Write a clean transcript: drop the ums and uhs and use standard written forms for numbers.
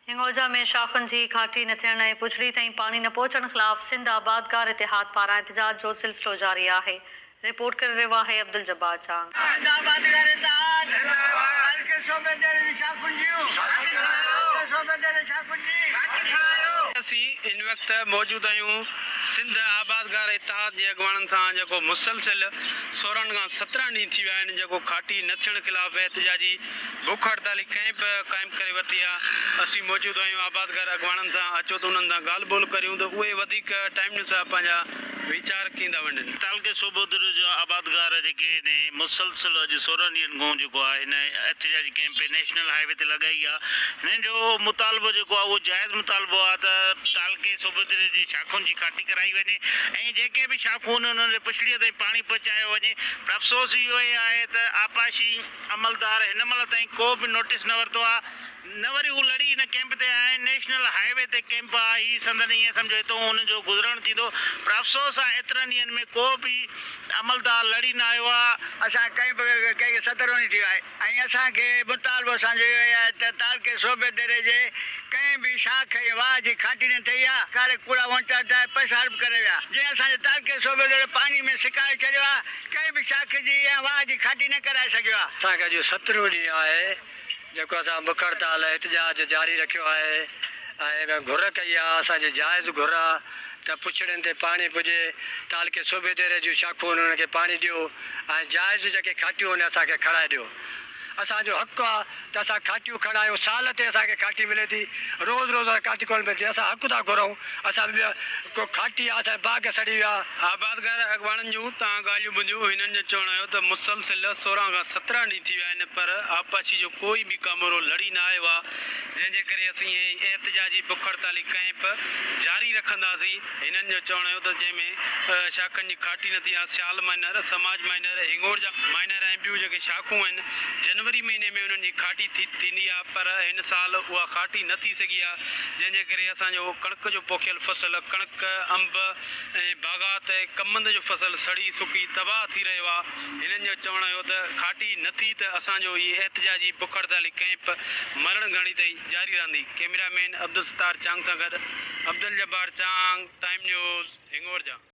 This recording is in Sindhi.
هنڱورجا ۾ شاخن جي کاٽي نه ٿيڻ ۽ پڇڙي تائين پاڻي نه پهچڻ خلاف سنڌ آبادگار اتحاد پاران احتجاج جو سلسلو جاري آهي، رپورٽ ڪري رهيو آهي عبدالجبار چانگ. سنڌ آبادگار اتحاد تعلقي صوبي ديري جي شاخن جون تعلقي صوبي ديري شاخن جي. اسين هن وقت موجود آهيون سنڌ آبادگار اتحاد جي اڳواڻن سان جيڪو مسلسل 16 کان 17 ڏينهن ٿي ويا آهن جيڪو کاٽي نه ٿيڻ خلاف احتجاجي بک هڙتالي ڪئمپ قائم ڪري ورتي آ، اسين موجود آهيون آبادگار اڳواڻن سان، اچو ته انهن سان ڳالهه ٻولهه ڪريون ته اهي وڌيڪ ٽائيم نيوز سان پنهنجا ويچار ڪيئن ٿا ونڊين. تعلقي صوبودر جا آبادگار جيڪي هن مسلسل اڄ 16 ڏينهن کان جيڪو آ هن احتجاجي ڪئمپ نيشنل هاء وي تي لڳائي آ، هنن جو مطالبو جيڪو آ اهو جائز مطالبو آ ته تعلقي صوبودر جي شاخن جي کاٽي ڪرائي وڃي ۽ جيڪي به شاخون آهن انهن جي پڇڙيء تائين پاڻي پهچايو وڃي پر افسوس اهو ئي آهي ته آبپاشي عملدار هن مهل تائين ڪو به نوٽيس نه ورتو آ نه وري هو لڙي هن ڪئمپ تي آيا آهن نيشنل هاء وي تي ڪئمپ آ هي سندن ائين سمجهو هتو هن جو گذرڻ ٿيندو پر افسوس آ ايترن ڏينهن ۾ ڪو به عملدار لڙي نه آيو آ. اسان ڪئمپ ڪئي ستروني ٿي ويو آهي ۽ اسان کي مطالبو اسان جو اهو ئي آهي ته تعلقي صوبي ديري جي ڪنهن به شاخ ۽ واهه جي کاٽي نه ٺهي آ ڪاري ڪوڙا وونچا ٺاهي پئسا هڙپ ڪري ويا جنهن اسان جي تعلقي صوبي ديري پاڻي ۾ سڪائي ڇڏيو آ ڪنهن به شاخ جي يا واهه جي کاٽي نه ڪرائي سگهيو آهي. اسان کي اڄ سترهون ڏينهن آهي جيڪو اسان بک هڙتال احتجاج جاري رکيو آهي ۽ گهر ڪئي آهي اسان جي جائز گهر آهي ته پڇڙين تي پاڻي پڄي تعلقي صوبي ديري جون شاخون انهن کي پاڻي ڏيو ۽ جائز جيڪي کاٽيون آهن اسان کي کڻائي ڏيو. اسان جو حق آ ته اسان کاٽيون کڻايون سال تي اسان کي کاٽي ملي ٿي روز روز اسان کاٽي ڪونه ملي ٿي اسان حق ٿا گهرون اسان به ڪو کاٽي آ اسان جا باغ سڙي ويا. آبادگار اڳواڻن جون تان ڳالهيون ٻڌيون هنن جو چوڻ هيو ته مسلسل 16 کان 17 ڏينهن ٿي ويا آهن پر آبپاشي جو ڪوئي به ڪامورو لڙي نه آيو آ جنهن جي ڪري اسين هي احتجاجي بک هڙتالي ڪئمپ جاري رکنداسين. هنن جو چوڻ هيو ته جنهن ۾ شاخن جي کاٽي نه ٿي آ، سيال مائنر، سماج مائنر، هنڱورجا مائنر ۽ ٻيون جيڪي شاخون آهن جنوري مهيني ۾ انهن جي کاٽي ٿي ٿيندي آ پر هن سال اها کاٽي نه ٿي سگهي آ جنهن جي ڪري اسان جو ڪڻڪ جو پوکيل فصل ڪڻڪ، انب ۽ باغات ۽ ڪمند جو فصل سڙي سڪي تباهه ٿي رهيو آ. هنن جو چوڻ هيو ته کاٽي نه ٿي ته اسان جو هي احتجاجي بک هڙتالي ڪئمپ مرڻ گهڻي تائين جاري رهندي. ڪئميرا مين عبدالستار چانگ سان گڏ عبدالجبار چانگ، ٽائيم نيوز، هنڱورجا.